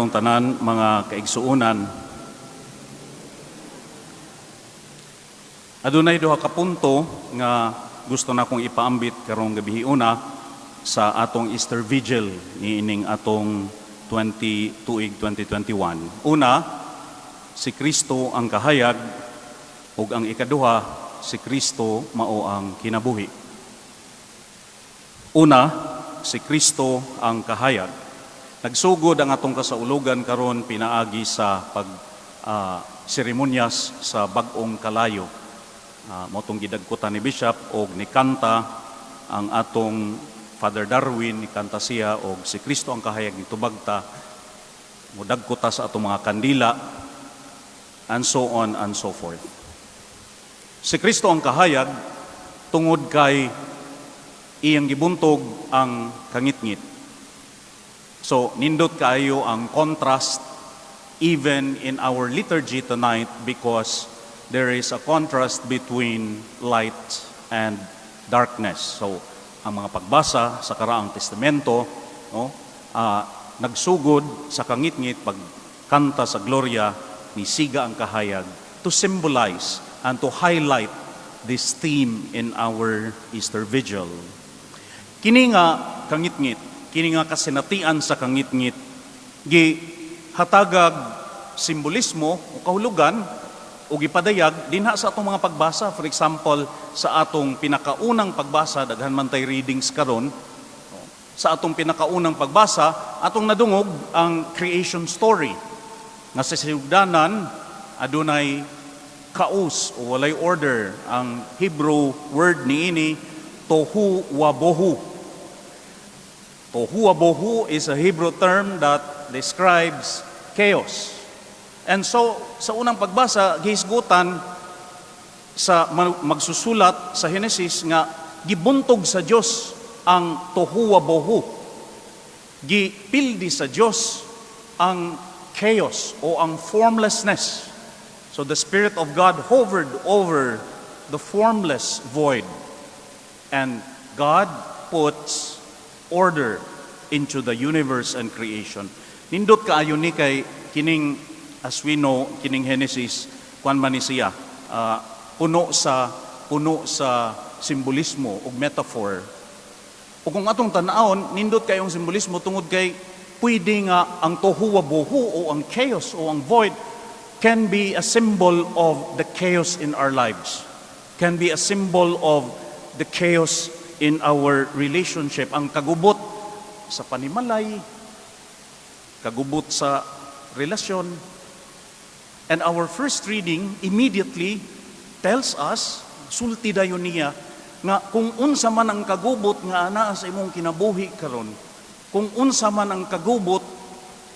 kanatong tanan, mga kaigsuonan. Adunay duha ka punto nga gusto na kong ipaambit karong gabi una sa atong Easter Vigil niining atong 20 tuig 2021. Una, si Kristo ang kahayag, ug ang ikaduha, si Kristo mao ang kinabuhi. Una, si Kristo ang kahayag. Nagsugod ang atong kasaulugan karon pinaagi sa pag seremonyas sa bag-ong kalayo. Mao tong gidagkutan ni Bishop og nikanta ang atong Father Darwin, nikanta siya og "Si Kristo ang kahayag", nitubag ta, mudagko ta sa atong mga kandila, and so on and so forth. Si Kristo ang kahayag tungod kay iyang gibuntog ang kangitngit. So, nindot kaayo ang contrast even in our liturgy tonight because there is a contrast between light and darkness. So, ang mga pagbasa sa Karaang Testamento, no, nagsugod sa kangitngit, pagkanta sa Gloria, ni siga ang kahayag to symbolize and to highlight this theme in our Easter Vigil. Kini nga kangitngit, kini nga kasinatian sa kangitngit, gi hatagag simbolismo o kahulugan o gipadayag dinha sa atong mga pagbasa. For example, sa atong pinakaunang pagbasa, daghan man tay readings karon, sa atong pinakaunang pagbasa, atong nadungog ang creation story nga sa sinugdanan adunay chaos o walay order. Ang Hebrew word niini, tohu wabohu. Tohu wabohu is a Hebrew term that describes chaos. And so, sa unang pagbasa, gihisgutan sa magsusulat sa Genesis nga gibuntog sa Dios ang tohu wabohu. Gipildi sa Dios ang chaos o ang formlessness. So the Spirit of God hovered over the formless void. And God puts order into the universe and creation. Nindot kaayo ni kay kining, as we know, kining Genesis, kuan man ni siya, puno sa simbolismo ug metaphor. Ug kung atong tan-awon, nindot kayong simbolismo tungod kay pwede nga ang tohu wabohu o ang chaos o ang void can be a symbol of the chaos in our lives. Can be a symbol of the chaos in our relationship. Ang kagubot sa panimalay, kagubot sa relasyon. And our first reading immediately tells us, sulti dayon niya, nga kung unsa man ang kagubot nga anaa sa imong kinabuhi karon, kung unsa man ang kagubot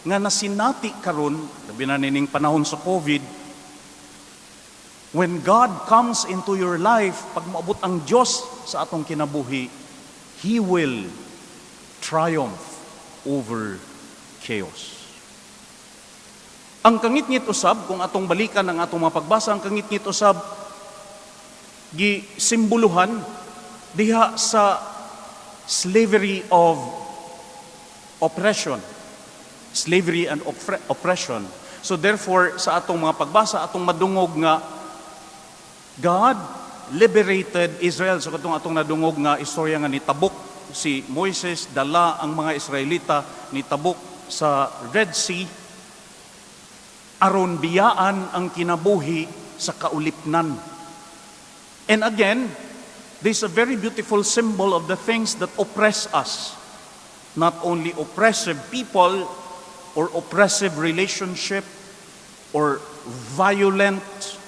nga nasinati karon, labi na nining panahon sa COVID, when God comes into your life, pag moabot ang Dios sa atong kinabuhi, He will triumph over chaos. Ang kangitngit usab, kung atong balikan ang atong mga pagbasa, ang kangitngit usab gisimboluhan diha sa slavery of oppression. Slavery and oppression. So therefore, sa atong mga pagbasa, atong madungog nga God liberated Israel. So katong atong nadungog nga istorya nga nitabok si Moises, dala ang mga Israelita, nitabok sa Red Sea aron biyaan ang kinabuhi sa kaulipnan. And again, this is a very beautiful symbol of the things that oppress us. Not only oppressive people or oppressive relationship or violent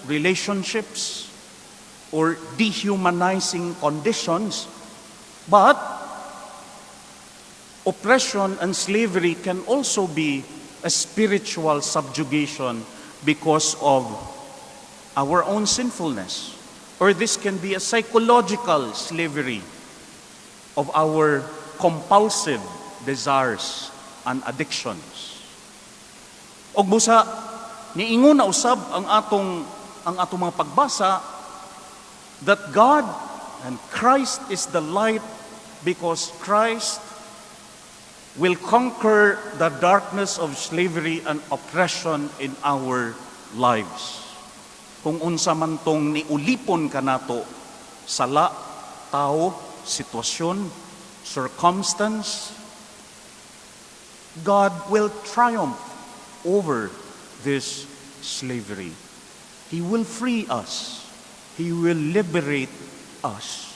relationships or dehumanizing conditions, but oppression and slavery can also be a spiritual subjugation because of our own sinfulness. Or this can be a psychological slavery of our compulsive desires and addictions. Og busa niingon na usab ang atong mga pagbasa that God and Christ is the light because Christ Will conquer the darkness of slavery and oppression in our lives. Kung unsa man tong niulipon kanato, sala, tao, sitwasyon, circumstance, God will triumph over this slavery. He will free us. He will liberate us.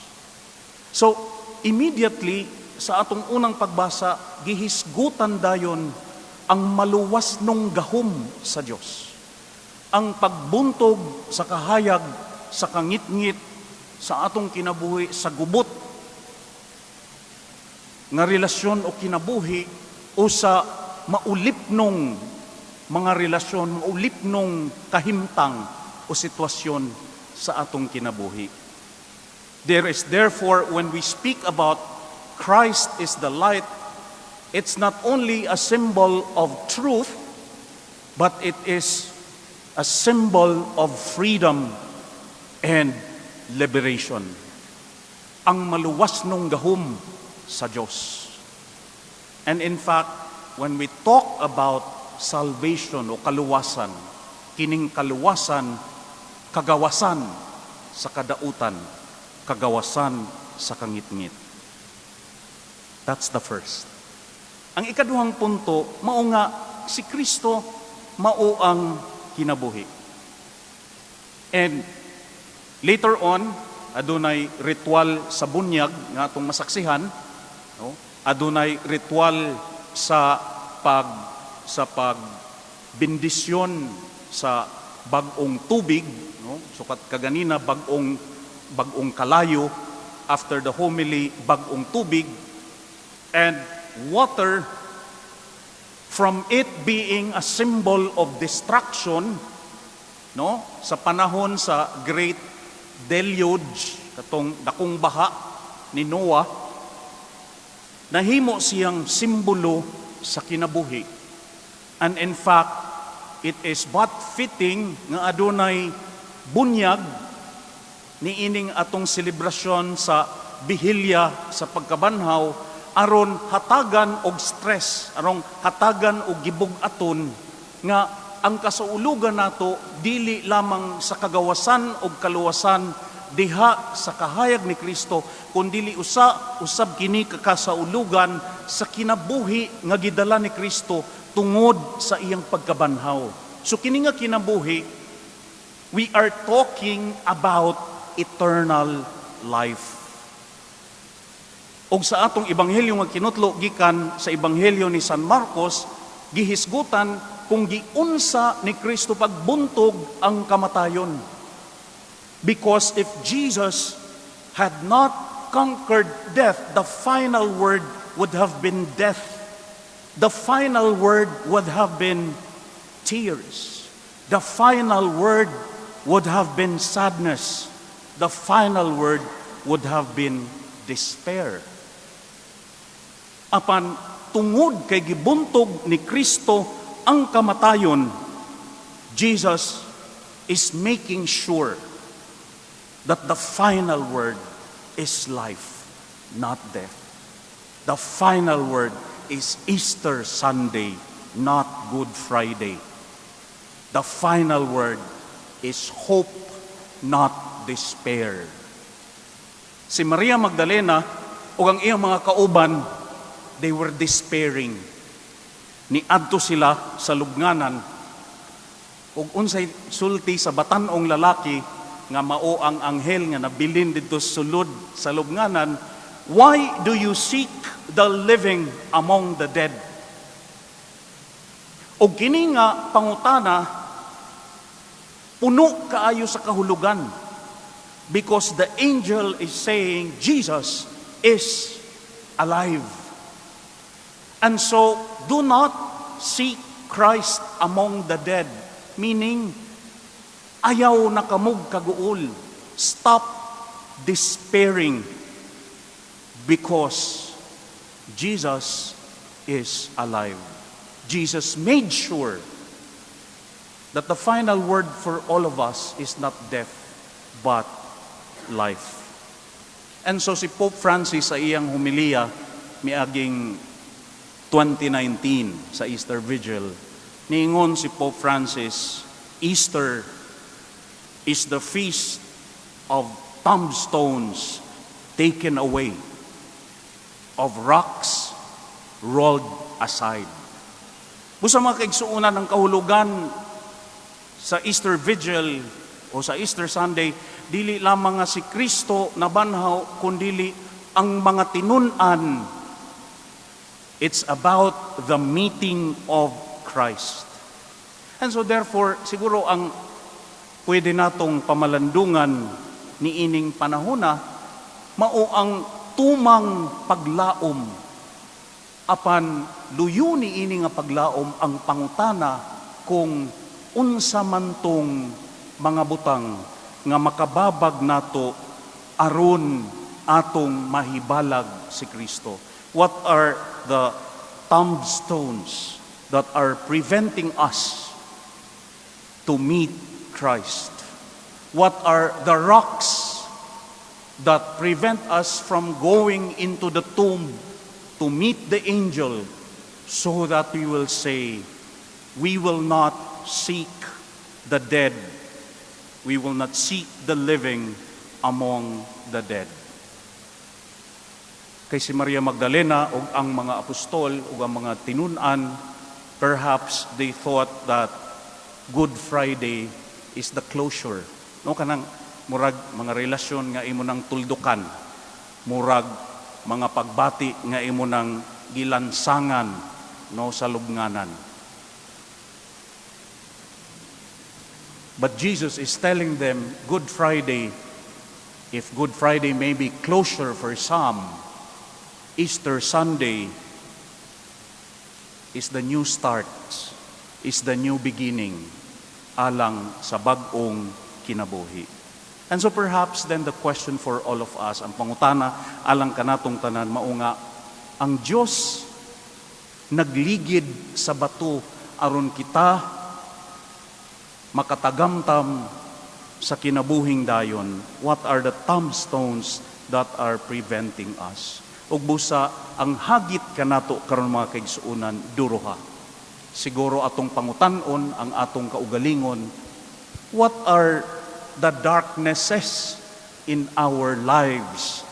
So, immediately, sa atong unang pagbasa, gihisgutan dayon ang maluwasnong gahom sa Dios. Ang pagbuntog sa kahayag, sa kangitngit, sa atong kinabuhi, sa gubot nga relasyon o kinabuhi o sa maulipnong mga relasyon, maulipnong kahimtang o sitwasyon sa atong kinabuhi. There is therefore, when we speak about Christ is the light, it's not only a symbol of truth, but it is a symbol of freedom and liberation. Ang maluwasnong gahom sa Diyos. And in fact, when we talk about salvation o kaluwasan, kining kaluwasan, kagawasan sa kadautan, kagawasan sa kangitngit. That's the first. Ang ikaduhang punto, mao nga si Kristo mao ang kinabuhi. And later on, adunay ritual sa bunyag nga atong masaksihan, no? Adunay ritual sa pag bendisyon sa bag-ong tubig, no? Sukat kaganina, bag-ong kalayo, after the homily, bag-ong tubig. And water, from it being a symbol of destruction, no, sa panahon sa Great Deluge, katong dakong baha ni Noah, nahimo siyang simbolo sa kinabuhi. And in fact, it is but fitting nga adunay bunyag niining atong selebrasyon sa bihilya sa pagkabanhaw aron hatagan og stress, aron hatagan og gibug-aton nga ang kasaulugan nato dili lamang sa kagawasan og kaluwasan diha sa kahayag ni Kristo, kundili usab kini kakasaulugan sa kinabuhi nga gidala ni Kristo tungod sa iyang pagkabanhaw. So kini nga kinabuhi, we are talking about eternal life. Og sa atong ebanghelyo nga kinutlo gikan sa Ebanghelyo ni San Marcos, gihisgutan kung giunsa ni Kristo pagbuntog ang kamatayon. Because if Jesus had not conquered death, the final word would have been death. The final word would have been tears. The final word would have been sadness. The final word would have been despair. Apan tungod kay gibuntog ni Kristo ang kamatayon, Jesus is making sure that the final word is life, not death. The final word is Easter Sunday, not Good Friday. The final word is hope, not despair. Si Maria Magdalena ug ang iyang mga kauban, they were despairing. Niadto sila sa lubnganan ug unsay sulti sa batan-ong lalaki nga mao ang anghel nga nabilin didto sa sulod sa lubnganan, "Why do you seek the living among the dead?" Ug kini nga pangutana puno kaayo sa kahulugan because the angel is saying Jesus is alive. And so do not seek Christ among the dead, meaning ayaw na kamog kaguol. Stop despairing because Jesus is alive. Jesus made sure that the final word for all of us is not death, but life. And so si Pope Francis sa iyang homilya miaging 2019 sa Easter Vigil, niingon si Pope Francis, "Easter is the feast of tombstones taken away, of rocks rolled aside." Busa, mga kaigsuonan, ang kahulugan sa Easter Vigil o sa Easter Sunday, dili lamang nga si Kristo nabanhaw, kundili ang mga tinun-an. It's about the meeting of Christ. And so therefore, siguro ang pwede natong pamalandungan ni ining panahona, mao ang tumang paglaom. Apan luyo ni ini nga paglaom ang pangutana kung unsa man tong mga butang nga makababag nato aron atong mahibalag si Kristo. What are the tombstones that are preventing us to meet Christ? What are the rocks that prevent us from going into the tomb to meet the angel so that we will say, "We will not seek the dead, we will not seek the living among the dead"? Kay si Maria Magdalena ug ang mga apostol ug ang mga tinun-an, perhaps they thought that Good Friday is the closure. No, kanang murag mga relasyon nga imo nang tuldukan, murag mga pagbati nga imo nang gilansangan, no, sa lubnganan. But Jesus is telling them Good Friday, if Good Friday may be closure for some, Easter Sunday is the new start, is the new beginning alang sa bag-ong kinabuhi. And so perhaps then the question for all of us, ang pangutana alang kanatong tanan, mao nga ang Dios nagligid sa bato aron kita makatagamtam sa kinabuhing dayon. What are the tombstones that are preventing us? Ug busa ang hagit kanato karon, mga kaigsuonan, duruha. Siguro atong pangutan-on ang atong kaugalingon, what are the darknesses in our lives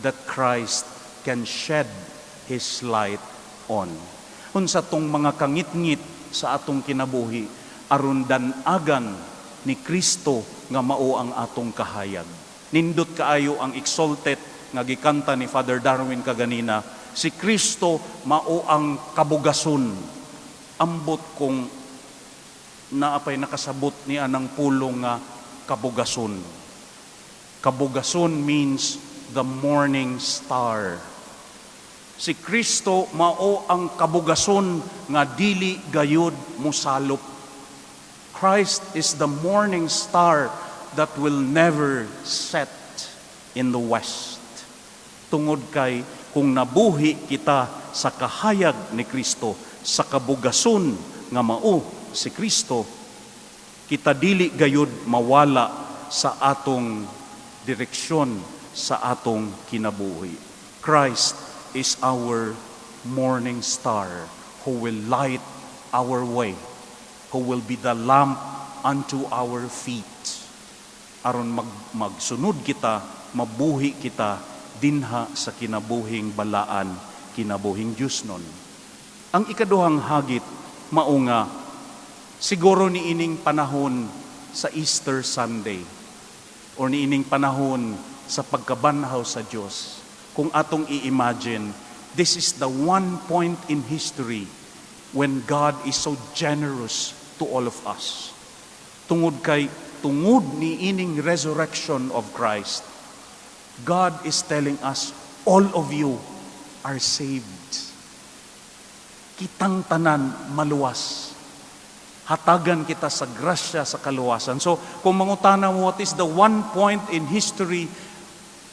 that Christ can shed His light on? Unsa tong mga kangitngit sa atong kinabuhi aron dan-agan ni Kristo nga mao ang atong kahayag? Nindot kaayo ang Exsultet nga gikanta ni Father Darwin kaganina. Si Kristo mao ang kabugason. Ambot kung naapay nakasabot ni anang pulong nga kabugason. Kabugason means the morning star. Si Kristo mao ang kabugason nga dili gayud mosalop. Christ is the morning star that will never set in the west. Tungod kay kung nabuhi kita sa kahayag ni Kristo, sa kabugason nga mao si Kristo, kita dili gayud mawala sa atong direksyon sa atong kinabuhi. Christ is our morning star who will light our way, who will be the lamp unto our feet. Aron magsunod kita, mabuhi kita dinha sa kinabuhing balaan, kinabuhing Diyosnon. Ang ikaduhang hagit, mao nga siguro ni ining panahon sa Easter Sunday or niining panahon sa pagkabanhaw sa Dios. Kung atong i-imagine, this is the one point in history when God is so generous to all of us. Tungod kay tungod ni ining resurrection of Christ, God is telling us, "All of you are saved." Kitang tanan maluwas. Hatagan kita sa grasya sa kaluwasan. So, kung mangutana mo, what is the one point in history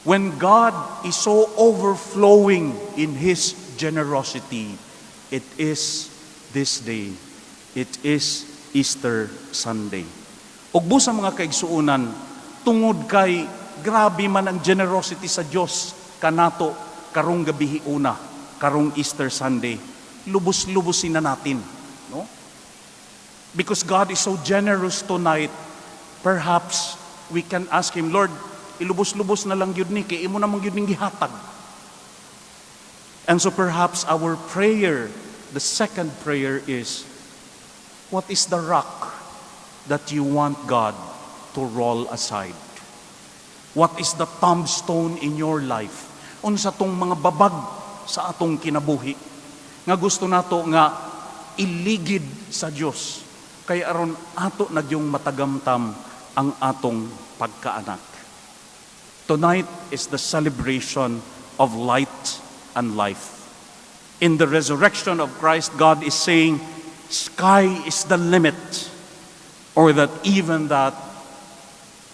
when God is so overflowing in His generosity? It is this day. It is Easter Sunday. Ug busa, mga kaigsuonan, tungod kay grabe man ang generosity sa Dios kanato karong gabi una, karong Easter Sunday, Lubos-lubosin na natin, no? Because God is so generous tonight, perhaps we can ask Him, "Lord, ilubos-lubos na lang gyud ni, kay imo namang gyud ning gihatag." And so perhaps our prayer, the second prayer is, what is the rock that you want God to roll aside? What is the tombstone in your life? Unsa tong mga babag sa atong kinabuhi nga gusto nato nga iligid sa Dios kay aron ato na gyung matagamtam ang atong pagkaanak? Tonight is the celebration of light and life. In the resurrection of Christ, God is saying, sky is the limit, or that even that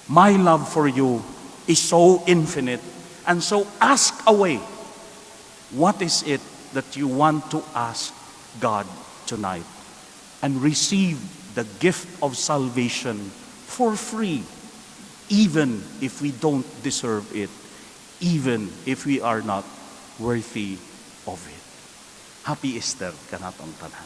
my love for you is so infinite. And so ask away. What is it that you want to ask God tonight? And receive the gift of salvation for free, even if we don't deserve it, even if we are not worthy of it. Happy Easter kanatong tanan.